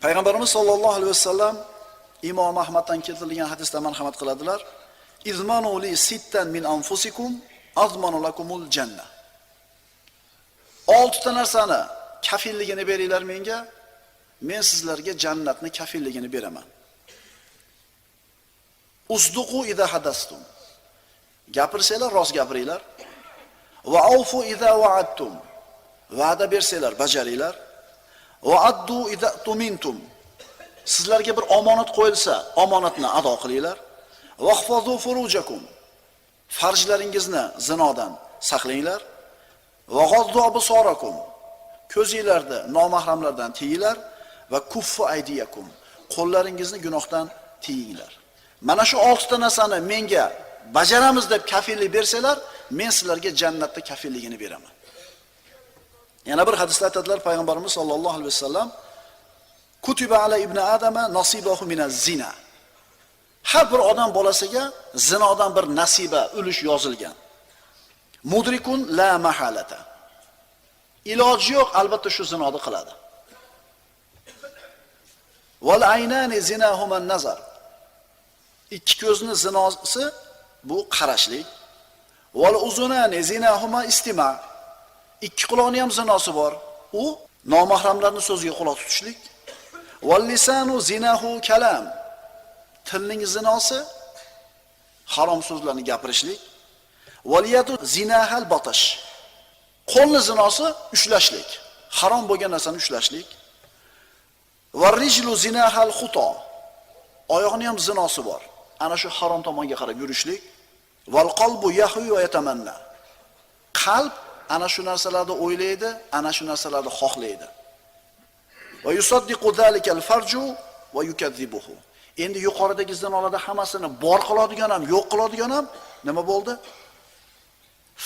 Payg'ambarimiz sollallohu alayhi vasallam Imom Ahmaddan keltirilgan hadisda marhamat qiladilar. Izmanu li sittan min anfusikum azmanu lakumul janna. 6 ta narsani kafilligini beringlar menga, men sizlarga jannatni kafilligini beraman. Usduqu idza hadastum. Gapirsanglar rost gapiringlar. Va aufu idza wa'adtum. Va'da bersanglar bajaringlar. Va addu idza tumintum. Sizlarga bir omonat qo'yilsa, omonatni ado qilinglar. Wahfazu furujakum. Farjlaringizni zinodan saqlanglar. Va g'addu absarakum. Ko'zinglarni nomahramlardan tiyinglar va kuffu aydiyakum. Qo'llaringizni gunohdan tiyinglar. Mana shu 6 ta narsani menga bajaramiz deb kafillik bersanglar, men sizlarga jannatda kafilligini beraman. Yana bir hadisda aytadilar payg'ambarimiz sollallohu alayhi vasallam: Kutiba ala ibn Adama nasibahu minaz zina. Har bir odam bolasiga zinodan bir nasiba, ulush yozilgan. Mudrikun la mahalata. Iloji yo'q, albatta shu zinoni qiladi. Val aynani zinahuma nazar. Ikki ko'zni zinosi bu qarashlik. Val uzunani zinahuma istima. Ikki quloqning ham zinosi bor. U nomahramlarning so'ziga quloq tutishlik. Val lisanu zinahu kalam. Tilning zinosi harom so'zlarni gapirishlik. Val yadu zinahal batash. Qo'lning zinosi ushlashlik. Harom bo'lgan narsani ushlashlik. Va rijlu zinahal xuto. Oyoqning ham zinosi bor. Ana shu harom tomonga qarab yurishlik. Val qalbu yahwi va yatamanna. Qalb ana shu narsalarni o'ylaydi, ana shu narsalarni xohlaydi. Va yusaddiqu zalikal farju va yukadzibuhu. Endi yuqoridagi zinolarda hammasini bor qiladigan ham, yo'q qiladigan ham nima bo'ldi?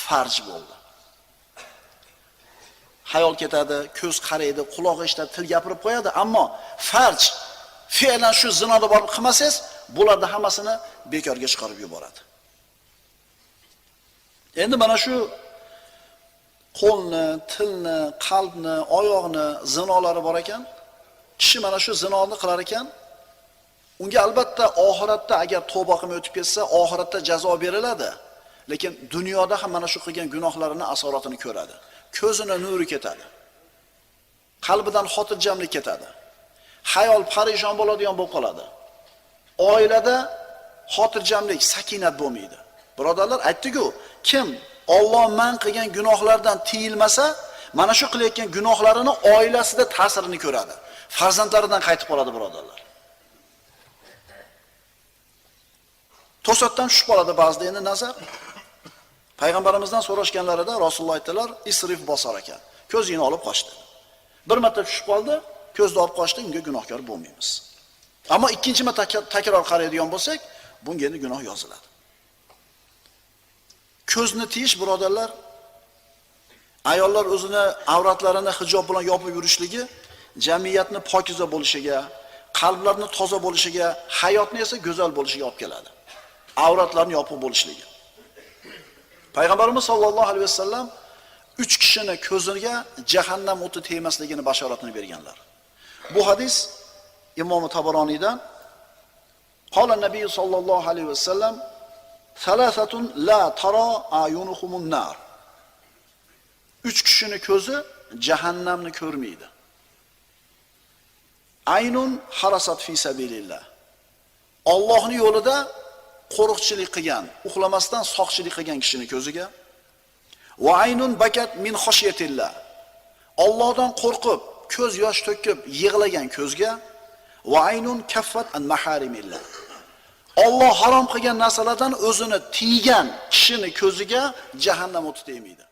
Farj bo'ldi. Hayol ketadi, ko'z qaraydi, quloq eshitadi, til gapirib qo'yadi, ammo farj fe'lan shu zinoda borib qilmasangiz, bularni hammasini bekorga chiqarib yuboradi. Endi mana shu qo'lni, tilni, qalbni, oyoqni zinolari bor ekan, kishi mana shu zinoni qilar ekan, unga albatta oxiratda agar tavba qilmay o'tib ketsa, oxiratda jazo beriladi. Lekin dunyoda ham mana shu qilgan gunohlarini asoratini ko'radi. Ko'zini nuri ketadi. Qalbidan xotirjamlik ketadi. Hayol parishon bo'ladigan bo'lib qoladi. Oilada xotirjamlik, sakinat bo'lmaydi. Birodarlar, aytdik-ku, kim Alloh man qilgan gunohlardan tiyilmasa, mana shu qilayotgan gunohlarini oilasida ta'sirini ko'radi. Farzandlaridan qaytib qoladi, birodarlar. To'satdan tushib qoladi ba'zida endi nazar. Payg'ambarimizdan so'rashganlarida Rasululloh aytdilar, isrif bosar ekan. Ko'zingni olib qochdi. Bir marta tushib qoldi, ko'zni olib qochdi, unga gunohkor bo'lmaymiz. Ammo ikkinchi marta takror qaraydigan bo'lsak, bunga endi gunoh yoziladi. Ko'zni tiyish, birodarlar, ayollar o'zini avratlarini hijob bilan yopib yurishligi jamiyatni pokiza bo'lishiga, qalblarni toza bo'lishiga, hayotni esa go'zal bo'lishiga olib keladi. Avratlarni yopiq bo'lishligi. Payg'ambarimiz sollallohu alayhi vasallam 3 kishini ko'ziga jahannam o'ti tegmasligini bashoratini berganlar. Bu hadis Imom Tabaroniydan qola Nabiy sollallohu alayhi vasallam salasatun la tara ayunuhumun nar. 3 kishini ko'zi jahannamni ko'rmaydi. Aynun harasat fi sabilillah. Allohning yo'lida qo'riqchilik qilgan, uxlamasdan soqchilik qilgan kishining ko'ziga. Va aynun bakat min xoshiyatillah. Allohdan qo'rqib, ko'z yosh to'kib yig'lagan ko'zga. Va aynun kaffat an maharimillah. Alloh harom qilgan narsalardan o'zini tiygan kishining ko'ziga jahannam o'ti tegmaydi.